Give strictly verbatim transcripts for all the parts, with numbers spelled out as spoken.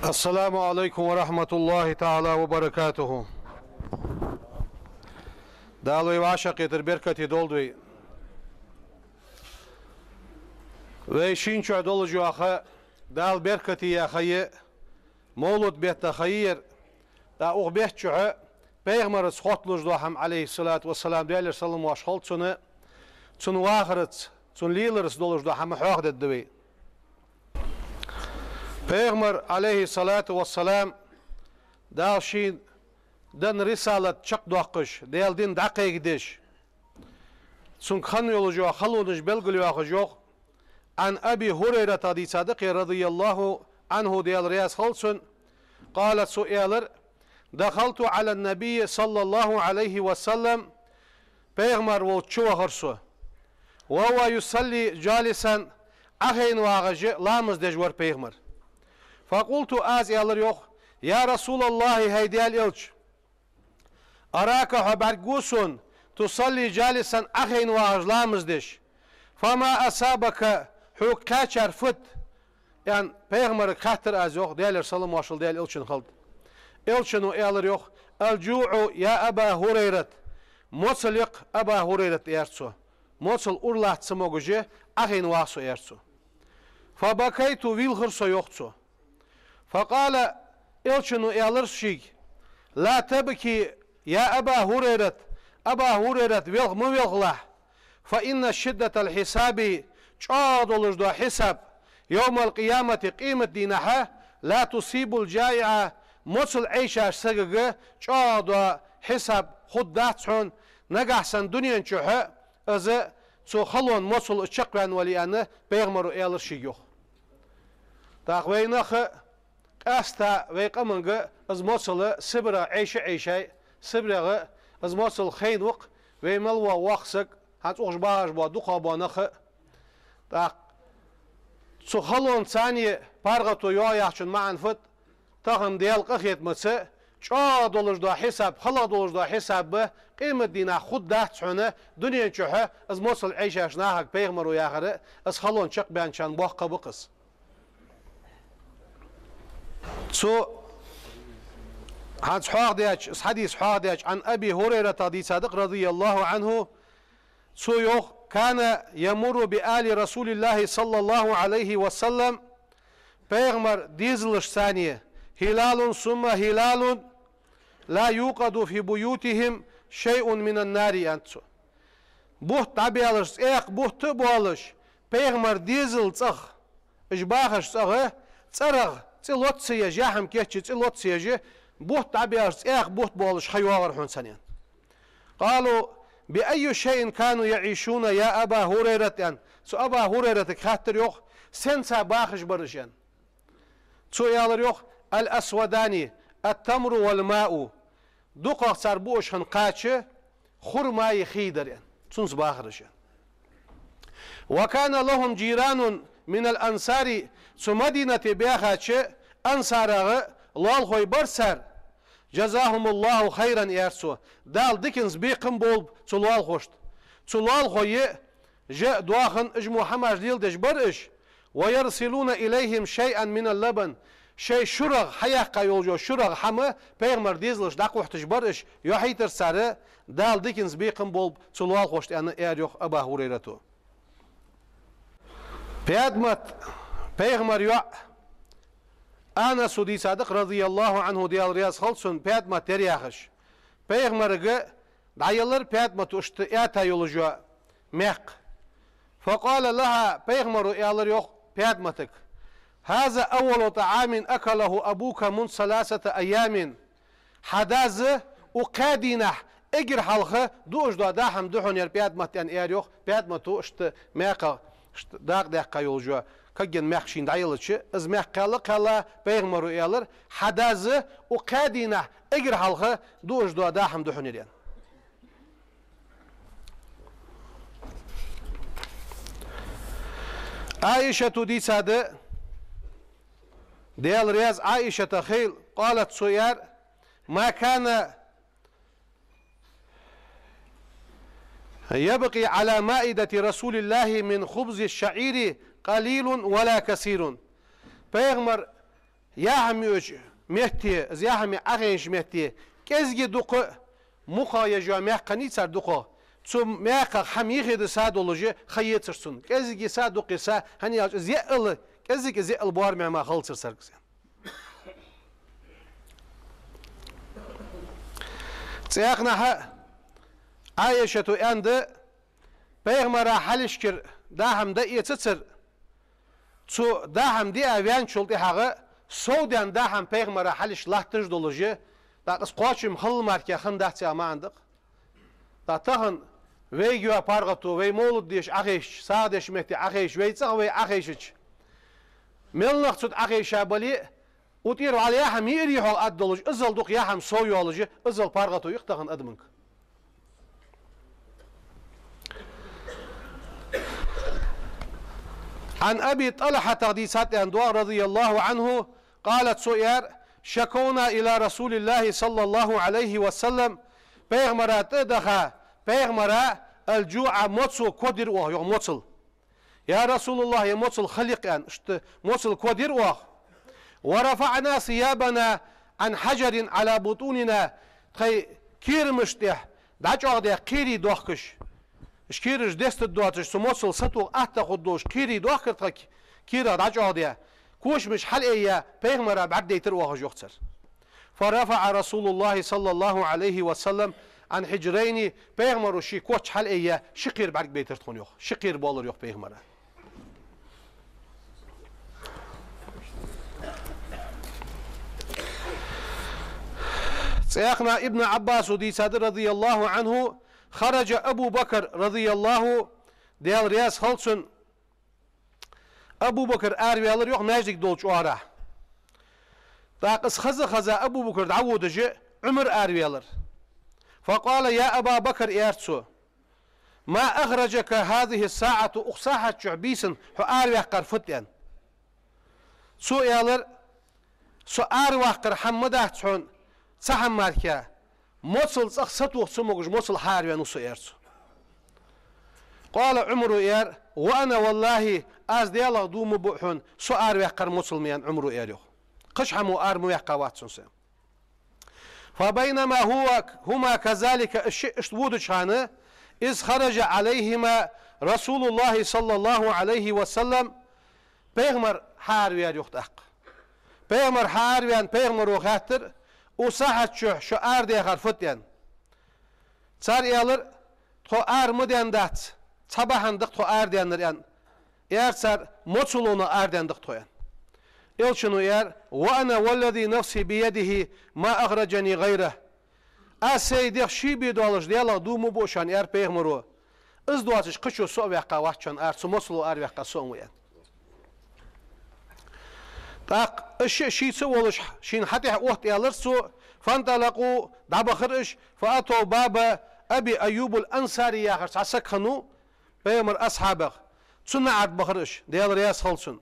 السلام عليكم ورحمة الله تعالى وبركاته. Дала вай вӀашагӀкхетар беркате долда вай. Вай шийна чу долаш йола ха Дала беркате яь ха я, мовлид бетта ха я ер. ТӀаккха укх бетта чухь пайхамарца хотталуш дола хӀама, عليه الصلاة والسلام, Даьлера салам-моаршал хилда цунна, цун вахарца, цун леларца долаш дола хӀама хьоахадергда вай. Пайхамар, عليه الصلاة والسلام, Дала шийна денна рисалат чакхдоаккхаш, Даьла дин дӀакхайкадеш, цунга хинна йолаш йола халонаш белгалйоахаш йоах. عن أبي هريرة дийцад-кх ер, رضي الله عنه, Даьла раьза хилва цунна, قال, цо аьлар: دخلت على النبي صلى الله عليه وسلم, пайхамар волча чу вахар со. وهو يصلي جالسا, Ӏохайна вагӀаш ламаз деш вар пайхамар. فقلت, аз аьлар йоах: يا رسول الله, хӀай Даьла элча, أراك, хьо бӀаргагу сона, تصلي جالسا, Ӏохайна вагӀаш ламаз деш. فما أصابك, хьога кхаьчар фуд? Аьнна, пайхамарга хаьттар аз йоах, Даьлера салам-моаршал Даьла элчанна хилда. Элчано аьлар йоах: الجوع يا أبا هريرة, моцал я-кх, Аба ХӀурайрат, аьлар цо. Моцал, ура латта ца могаш, Ӏохайна вагӀа со, аьлар цо. فبكيت, вийлхар со йоах цо. فقال, элчано аьлар шийга: لا تبك يا أبا هريرة, Аба ХӀурайрат, велха ма велхалахь. فإن شدة الحساب, чӀоагӀа долаш дола хьисаб, يوم القيامة, къематдийнахьа, لا تصيب الجائع, моцал Ӏайшача сагага чӀоагӀа дола хьисаб хургдац хьона, нагахьа санна дунен чухь из цу халонна моцал чакхваьнна вале, аьнна, пайхамаро аьлар шийга йоах. ТӀаккха вайнаха къаьстта вай къаманга из моцал Сибре Ӏайша-Ӏайшай, Сибрегара из моцал хайна ва-кх вай мел вола воккха саг, хӀанз укхаза багӀаш бола дукхагӀа бола нах а. ТӀаккха цу халонца царна паргӀато йоагӀа яхачун маӀан фуд? Тахан Даьла къахетамца чӀоагӀа долаш дола хьисаб, халагӀа долаш дола хьисаб къематдийнахьа хургдац хьона, дунен чухь из моцал Ӏайшача нахага пайхамаро яхар, из халонна чакхбаьнначарна боккха ба-кх из. Цо хӀанз хьоахадеча, из хьадис хьоахадеча, عن أبي هريرة дийцад-кх, رضي الله عنه, цо йоах: كان يمر بآل رسول الله صلى الله عليه وسلم, пайхамара дезалашца царна, هلال ثم هلال لا يوقد في بيوتهم شيء من النار, аьннад цо. Бутт дӀабаьлча, цӀаькха бутт а боалаш, пайхамара дезала цӀагӀа, уж бахача цӀагӀа, цӀерах цӀи лоца ца еш, яхьам кийчъе цӀи лоца ца еш, бутт дӀабаьлча, цӀаькха бутт боалаш ха йоагӀар хьона царна, аьнна. قالوا: بأي شيء كانوا يعيشون يا أبا هريرة, аьнна. Цу Аба ХӀурайратага хаьттар йоах, сенца бахаш бар уж, аьнна. Цо аьлар йоах: الأسودان التمر والماء. ДукхагӀа цар буаш хинна кхача хурмай хий дар, аьнна. Цунца бахар уж, аьнна. وكان لهم جيران من الأنصار, цу Мадинате баьхача ансарагӀа лоалахой бар цар. جزاهم الله خيرا, аьлар цо. Дала диканца бекхам болба цу лоалахошта. Цу лоалахой жа а доахан, уж мо хӀамаш леладеш бар уж. ويرسلون إليهم شيئا من اللبن. Шоай шурагӀа хьаяьккха йолча шурагӀа хӀама пайхамара дезалашта дӀакхухьийташ бар уж, йохьийтар цар, Дала диканца бекхам болба цу лоалахошта, аьнна, аьлар йоах Аба ХӀурайрато. ПаьтӀамат, пайхамара йоӀ, Анаса дийцад-кх, رضي الله عنه, Даьла раьза хилва цунна, ПаьтӀамат яр яхаш. Пайхамарга дӀаелар ПаьтӀамата иштта аьттув йолаш йола маькх. فقال لها, пайхамаро аьлар йоах ПаьтӀаматага: هذا أول طعام أكله أبوك منذ ثلاثة أيام. Хьа дас укх кхаь дийнахьа эггара хьалха дуаш дола даа хӀама да хьона ер, ПаьтӀамат, аьнна, аьлар йоах. ПаьтӀамата иштта маькхах, иштта дакъа даьккха йолаш йола кагий маькх шийна дӀаелча, из маькх кхелла-кхелла, пайхамаро аьлар: хьа дас укх кхаь дийнахьа эггара хьалха дуаш дола даа хӀама да хьона ер, аьнна. Ӏаишата дийцад, Даьла раьза Ӏаишата хийла, قالت, цо аьлар: ما كان يبقي على مائدة رسول الله من خبز الشعير قليل ولا كثير. Пайхамара яхьам юача метте, из яхьам Ӏохайнача метте, кӀезига дукха мукхагӀа еш йола маькх хиннай цар дукхагӀа. Цу маькхах хӀама йихье да са долаш ха ецар цунна. КӀезига са, дукха са, хӀана аьлча из яъал, кӀезига из яъал боарам мара хилацар царга из. Цхьаькханахьа Ӏайшата аьннад, пайхамара хьалхашкара даа хӀама дӀаэцацар, цу даа хӀама диа ваьнначул тӀехьагӀа сов даьнна даа хӀама пайхамара хьалхашка латташ долаш, тӀаккха из кхоачам хилла мара хиннадац яха маӀан да-кх. ТӀаккха тахан вайга йола паргӀато, вай мовлад деш Ӏохайшача, сагӀа деча метте Ӏохайшача, вай цӀагӀа вай Ӏохайшача, мел нах цу тӀа Ӏохайша бале а, укх тӀера вӀалла яхьам йиарий хьогӀ ад долаш, иззал дукха яхьам сов йоалаш, иззал паргӀато я-кх тахан адамга. عن أبي طلحة, дийцад аьнна доагӀа, رضي الله عنه, قال, цо аьлар: شكونا إلى رسول الله صلى الله عليه وسلم, пайхамара тӀа а даха, пайхамара الجوع, моцал коа дир оаха, йоах, моцал. يا رسول الله, ер моцал хила йиш я, аьнна, иштта моцал коа дир оаха. ورفعنا ثيابنا عن حجر على بطوننا, тхоай керамаш тӀа дӀачӀоагӀдаь кхерий доахкаш. Уж кераш дестад доацаш, цу моцал сатоха атта хургдолаш кхерий доахкар тха ке-, керах дӀачӀоагӀдаь. Кошамаш хьалъайя, пайхамара бӀаргадайтар оаха уж, йоах цар. فرفع رسول الله صلى الله عليه وسلم عن حجرين, пайхамаро ший коч хьалъайя, ши кхера бӀаргабайтар тхона, йоах. Ши кхера боалар, йоах, пайхамара. Цхьаькханахьа Ибн Ӏаббаса дийцад, رضي الله عنه, خرج أبو بكر رضي الله, Даьла раьза хилва цунна, Абу Бакр араваьлар, йоах, маьждиг долча оагӀорахьа. ТӀаккха из хеза-хеза Абу Бакр дӀаводаш, Ӏумар араваьлар. فقال: يا أبا بكر, аьлар цо, ما أخرجك هذه الساعة, укх сахьата чухь бийсан хьо араваьккхар фуд, аьнна. Цо аьлар: со араваккхар хӀама дац хьона, цхьа хӀама мара, моцал цӀагӀа сатоха ца могаш, моцал хьаараваьннав со, аьлар цо. قال عمر, аьлар: وأنا والله, аз Даьлах дув ма буъ хьона, со араваьккхар моцал ма яьннай, Ӏумара аьлар, йоах. Кхыча хӀамо ара ма ваьккха вац цунна со. فبينما هو، هما كذلك, уж шиъ иштта водача хана, إذ خرج عليهما رسول الله صلى الله عليه وسلم, пайхамар хьаараваьлар, йоах, тӀаккха. Пайхамар хьаараваьнна, пайхамаро хаьттар: укх сахьата чухь шо арадаьхар фуд, аьнна. Цар аьлар: тхо ара ма даьннадац, цхьа бахьан да-кх тхо арадаьннар, аьнна. Аьлар цар: моцало арадаьннад-кх тхо, аьнна. Элчано аьлар: وأنا والذي نفسي بيده ما أخرجني غيره. Аз сай дегӀ ший бе долаш Даьлах дув ма буъ шоана, аьлар пайхамаро. Из доацаш кхычо со а ваьккха вац шоана ара, цу моцало араваьккха со а ва, аьнна. ТӀаккха уж шиъ шийца а волаш, шийна хьатӀехьа отта, аьлар цо, فانطلقوا, дӀабахар уж, فأتوا باب أبي أيوب الأنصاري яхар цхьа саг хиннав пайхамара асхьабех. Цун наӀарга бахар уж, Даьла раьза хилва цунна.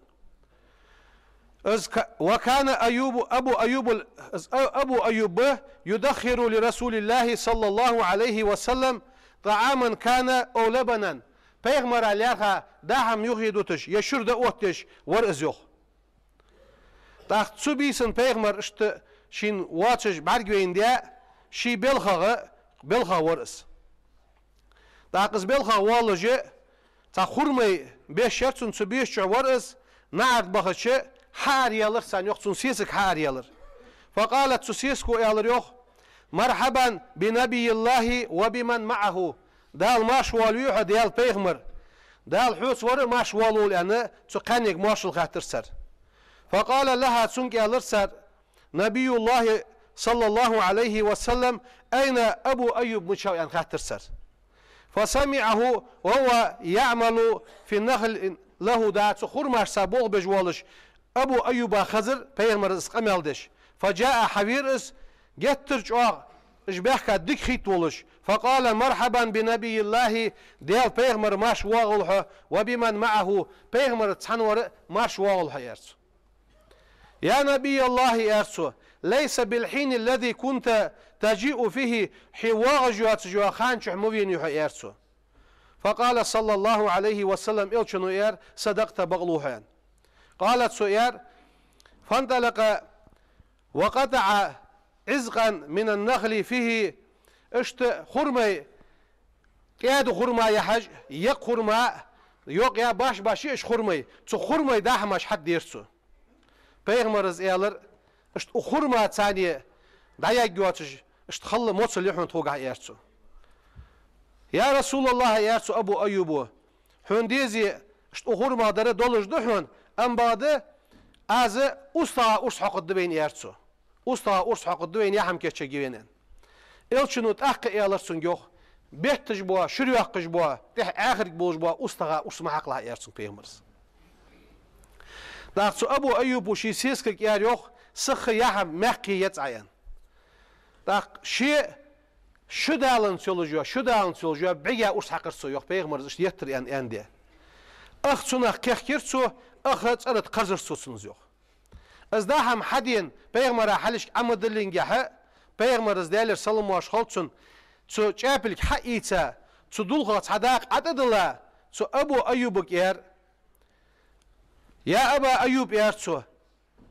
Из ка-, وكان أيوب، أبو أيوب ال-، из А-, Абу Айюб يدخر لرسول الله صلى الله عليه وسلم طعاما كان أو لبنا. Пайхамара лаьрхӀа даа хӀама юхедуташ, е шура дӀаоттадеш вар из, йоах. ТӀаккха цу бийсан пайхамар иштта шийна воацаш бӀаргавайна даь, ший белхагӀа, белхагӀа вар из. ТӀаккха из белхагӀа воаллаш, цхьа хурмай беш яр цунна, цу беша чу вар из, наӀарга бахача, хьаараялар царна, йоах, цун сесаг хьаараялар. فقالت, цу сесаго аьлар, йоах: مرحبا بنبي الله وبمن معه. Дала марша воалаве хьо, Даьла пайхамар. Дала хьоца вар а марша воалаволва, аьнна, цу кхаьннега моаршал хаьттар цар. فقال لها, цунга аьлар цар: نبي الله صلى الله عليه وسلم أين أبو أيوب, мичав, аьнна, хаьттар цар. فسمعه وهو يعمل في نخل له, да, цу хурмашца болх беш волаш Абу Айюба хезар, пайхамара из къамаьл деш. فجاء, хьавера из, геттара чӀоагӀа уж баьхка дика хийтта волаш. فقال: مرحبا بنبي الله, Даьла пайхамар марша воагӀалва хьо, وبمن معه, пайхамарца цхьана вар а марша воагӀалва хьо, аьлар цо. يا نبي الله, аьлар цо, ليس بالحين الذي كنت تجيء فيه, хьо воагӀаш йоацаш йола хан чухь ма венав хьо, аьлар цо. فقال صلى الله عليه وسلم, элчано аьлар: صدقت, бакълув хьо, аьнна. قالت, цо аьлар: فانطلق وقطع عزقا من النخل فيه, иштта хурмай, тӀаьда хурма яхьаш, екъа хурма, йокъа я баш-баш я уж хурмай, цу хурмай дахьамаш хьаддера цо. Пайхамара аьлар, иштта укх хурмаца цхьана дӀаяггайоацаш, иштта халла моцал я хьона тхогахьа, аьлар цо. Я РасулаллахӀ, аьлар цо Абу Айюба, хьона дезе, иштта укх хурмах дар долаш да хьона, амма бакъда аз устагӀа урс хьокхаргда вайна, аьлар цо. УстагӀа урс хьокхаргда вайна, яхьам кийчъергья вайна, аьнна. Элчано тӀаккха аьлар цунга, йоах, бетташ бола, шура йоаккхаш бола, тӀехьа Ӏаьхарг болаш бола устагӀа урс ма хьакхалахь, аьлар цунга пайхамара. ТӀаккха цу Абу Айюба ший сесагага аьлар, йоах, сиха яхьам маькхе еза Ӏа, аьнна. ТӀаккха ше шу даланца йолаш йола, шу даланца йолаш йола бӀарга урс хьакхар цо, йоах, пайхамара иштта еттар аьнна, аьнна де. Ах цунах кхехкар цо, ах цӀера тӀа кхарзар цо цунна, йоах. Из дахьам хьадена, пайхамара хьалхашка Ӏомадаллинге хьа, пайхамара, Даьлера салам-моаршал хилда цунна, цу чӀаьпилг хьаийца, цу дулхах цхьа дакъа ӀотӀадилла, цу Абу Айюбага аьлар: «يا أبا أيوب», аьлар цо,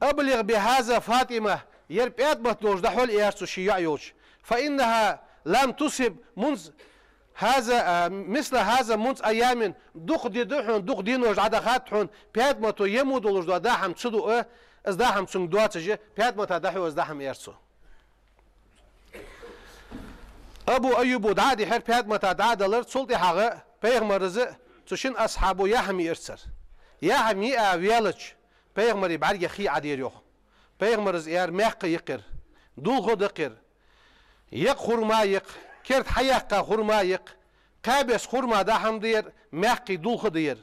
«أبلغ بهذا فاطمة», ер ПаьтӀамат долаш дӀахьол, аьлар цо, ший йоӀ йолча, «فإنها لم تصب منذ هذا، а, مثل هذا منذ أيام», дукха ди да хьона, дукха денош дӀадахад хьона, ПаьтӀамата ер мо долаш дола дахьам ца дуа, из дахьам цунга доацаш, ПаьтӀамата дӀахьо из дахьам, аьлар цо. Абу Айюба дӀа а дихьар, ПаьтӀамата дӀа а делар, цул тӀехьагӀа пайхамара цу шин асхьабо яхьам йиар цар. Яхьам йиа ваьлча, пайхамара бӀаргех хий Ӏодера, йоах. Пайхамара аьлар: маькха я-кх ер, дулха да-кх ер, екъа хурма я-кх, керда хьаяьккха хурма я-кх, кхаь беса хурма дахьам да ер, маькха, дулха да ер.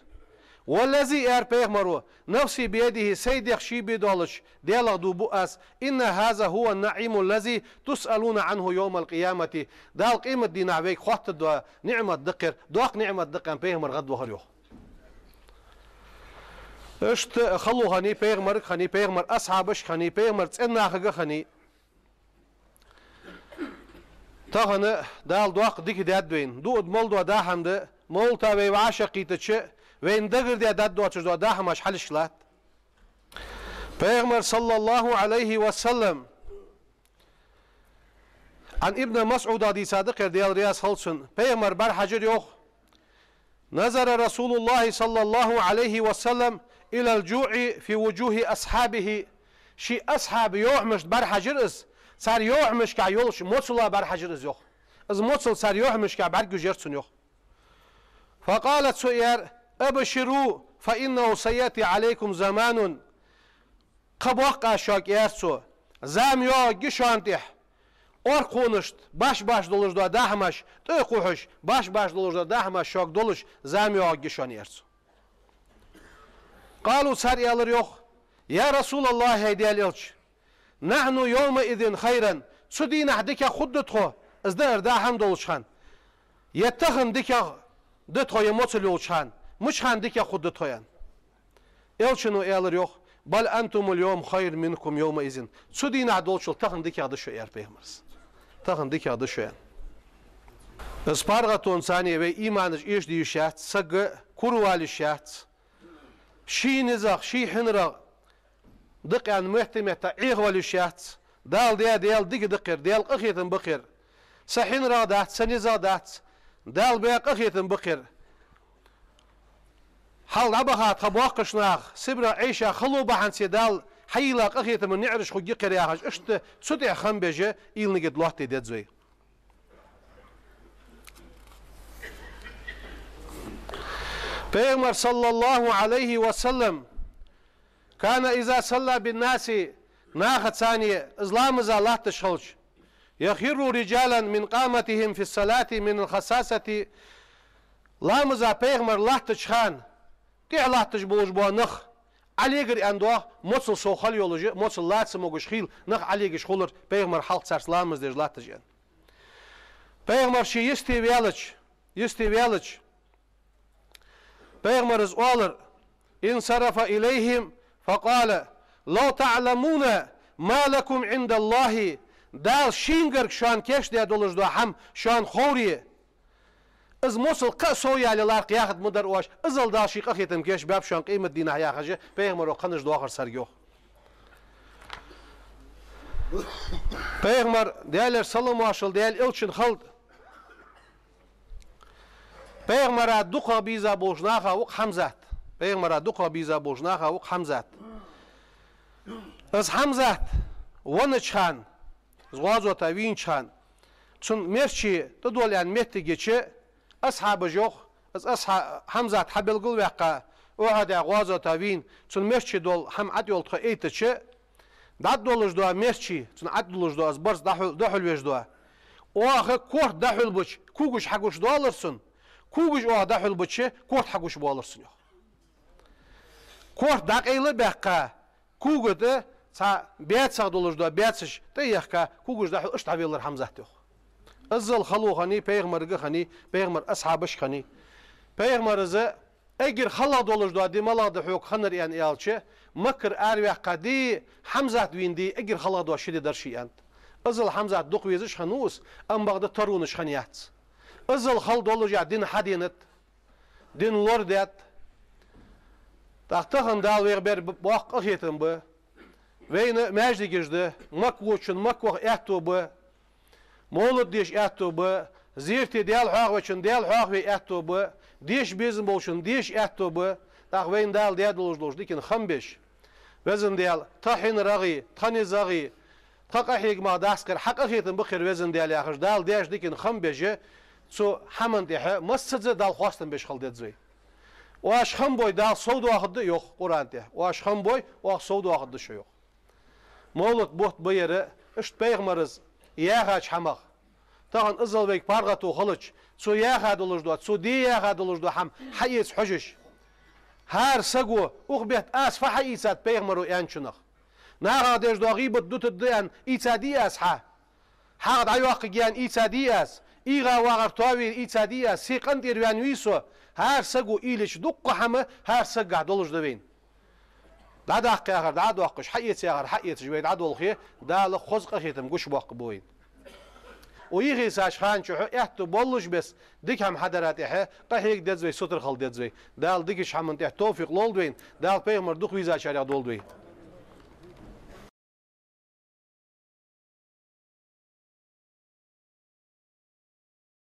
«والذي», аьлар пайхамара, «نفسي بيده», сай дегӀ ший бе долча Даьлах дув бу аз, «إن هذا هو النعيم الذي تسألون عنه يوم القيامة». Дала къематдийнахьа вайга хоттаргдола ниӀмат да-кх ер, доккха ниӀмат да-кх, аьнна, пайхамар гӀадвахар, йоах. Иштта хало хиннай пайхамарга, хиннай пайхамара асхьабашка, хиннай пайхамара цӀен нахага, хиннай. Тахан Дала доккха дика даьд вайна. Дуа да, мел дола дахьам да, мовлата вай вӀашагӀкхийтача, вайна дагардаь даргдоацаш дола дахьамаш хьалхашка латт. Пайхамара, صلى الله عليه وسلم, Ӏан Ибн МасӀуда дийцад-кх ер, Даьла раьза хилва цунна, пайхамара бӀарахьажар, йоах: «نظر رسول الله صلى الله عليه وسلم إلى الجوع في وجوه أصحابه». Ший асхьабий йовхьамашта бӀарахьажар из, цар йовхьамашкахь йолча моцала бӀарахьажар из, йоах. Из моцал цар йовхьамашкахь бӀаргагуш яр цунна, йоах. «فقال», цо аьлар: «أبشروا فإنه سيأتي عليكم زمان». Кхаъ боаккх аз шуга, аьлар цо, зама йоагӀаргья шоана тӀехьа. Оркхонашта баш-баш долаш дола дахьамаш тӀа а кхухьаш, баш-баш долаш дола дахьамаш шуга долаш, зама йоагӀаргья шоана, аьлар цо. «قالوا», цар аьлар, йоах: «يا رسول الله», хӀай Даьла Элча, «نحن يومئذ خيرا», цу дийнахьа дикагӀа хургда тхо, из даар дахьам долча хана, е тахан дикагӀа да тхо, е моцал йолча хана, мича хана дикагӀа хургда тхо, аьнна. Элчано аьлар, йоах: «بل أنتم اليوم خير منهم يومئذ». Цу дийнахьа долчул тахан дикагӀа да шо, аьлар пайхамара. Тахан дикагӀа да шо, аьнна. Из паргӀатонца цхьана вай иманаш эшаде йиш яц, саг кура вала йиш яц. Ший низагӀа, ший хьинарагӀа дакъа метта-метта Ӏехавала йиш яц. Дала даь Даьла дика да-кх ер, Даьла къахетам ба-кх ер. Са хьинарагӀа дац, са низагӀа дац, Дала баь къахетам ба-кх ер. Хьалха дӀабаха тха боккхийча наха, Сибре Ӏайша хало бахьанце Дала хьайийлла къахетама наӀараш хургья-кх ер, яхаш, иштта цу тӀа хам беш, уйла-нигат лоаттаде деза вай. Пайхамар, صلى الله عليه وسلم, «كان إذا صلى بالناس», нахаца цхьана из ламаза латташ хилча, «يخر رجالا من قامتهم في الصلاة من الخصاصة». Ламаза пайхамар латтача хана тӀехьа латташ болаш бола нах Ӏолегар аьнна доагӀа, моцал сов хила йолаш, моцал лаца могаш хила нах Ӏолегаш хулар, пайхамар хьалха царца ламаз деш латташ аьнна. Пайхамар ше йисте ваьлча, йисте ваьлча, пайхамара оалар: «انصرف إليهم فقال: لو تعلمون ما لكم عند الله». Дала шийгара шоана кийчдаь долаш дола хӀама шоана ховре, из моцал кхы а сов яле ларкъа яхад ма дар оаш, иззал Дала ший къахетам кийчбаьб шоана къематдийнахьа, яхаш, пайхамара кхаьча доахар царга, йоах. Пайхамар, Даьлера салам-моаршал Даьла элчана хилда, пайхамара дукхагӀа беза болча наха ва-кх Хьамзат. Пайхамара дукхагӀа беза болча наха ва-кх Хьамзат. Из Хьамзат веннача хана, из гӀазота вийнача хана, цун мерчи тӀадола аьнна моттиг йича, асхьабаша йоах, из асхьа-, Хьамзат хьабелгалваьккха, Ухьуде гӀазота вийна, цун мерчи дола хӀама ӀотӀайола тхо эттача, дӀатӀадолаш дола мерчи, цун ӀотӀадолаш дола из барзкъа дӀахьул-, дӀахьулвеш дола, оаха корта дӀахьулбича, когаш хьагуш долар цун, когаш оаха дӀахьулбича, корта хьагуш болар цун, йоах. Корта дӀакъайлабаьккха, кога тӀа цхьа баьцагӀа долаш дола баьцаш тӀа а яхка, когаш дӀахьул, иштта дӀавеллар Хьамзат, йоах. Иззал хало хиннай, пайхамарга хиннай, пайхамара асхьабашка хиннай. Пайхамара из эггара халагӀа долаш дола ди малагӀа да хьога хиннар аьнна аьлча, Маккара араваьккха ди, Хьамзат вийна ди эггара халагӀа дола ши ди дар ший, аьннад. Иззал Хьамзат дукха везаш хиннав из, амма бакъда таронаш хиннаяц. Иззал хала долаш а дин хьаденад, дин лорадаьд. ТӀаккха тахан Дала вайх бер б-, боккха къахетам ба. Вайна маьждигаш да, Макка волчун Макка ваха аьттув ба, мовлат деша аьттув ба, зерате Даьла хьоахавечун Даьла хьоахаве аьттув ба, деша безам болчун деша аьттув ба. ТӀаккха вайна Дала даь долаш долча дикан хам беш, Веза Даьла, тха хьинарагӀи, тха низагӀи, тха къахьегамах дастхир хьа къахетам ба-кх ер, Веза Даьла, яхаш, Дала даьча дикан хам беш, цу хӀаман тӀехьа массаза Далла хоастам беш хила деза вай. Оаш хам бой, Дала совдоахаргда, йоах Къуръан тӀа. Оаш хам бой, оаха совдоахаргда шо, йоах. Мовлат бутт ба ер, иштта пайхамара яхача хӀамах. Тахан иззал вайга паргӀато хилча, цо яха долаш дола, цо де яха долаш дола хӀама хьаэца хьожаш. ХӀара саго укх бетта аз фу хьаийцад пайхамара аьнначунах? Наха деш дола гӀийбат дутаргда аьнна ийцадий аз хьа? ХьагӀ дӀайоаккхаргья аьнна ийцадий аз? ИгӀа вагӀар тоавийра ийцадий аз? Се къинтӀера ваьнна вий со? ХӀара саго уйла йича, дуккха хӀама хӀара сагагахьа долаш да вайна. ДӀадаккха яхар дӀа а доаккхаш, хьаэца яхар хьаэцаш вай дӀадолхе, Дала хоза къахетам гучабоаккхаргба вайна. Укх йихийсача хана чухь аьттув боллаш беса дика хӀама хьадара тӀехьа къахьега деза вай, сутара хила деза вай. Дала дикача хӀаман тӀехьа товфикъ лолда вайна, Дала пайхамар дукха везачарех долда вай.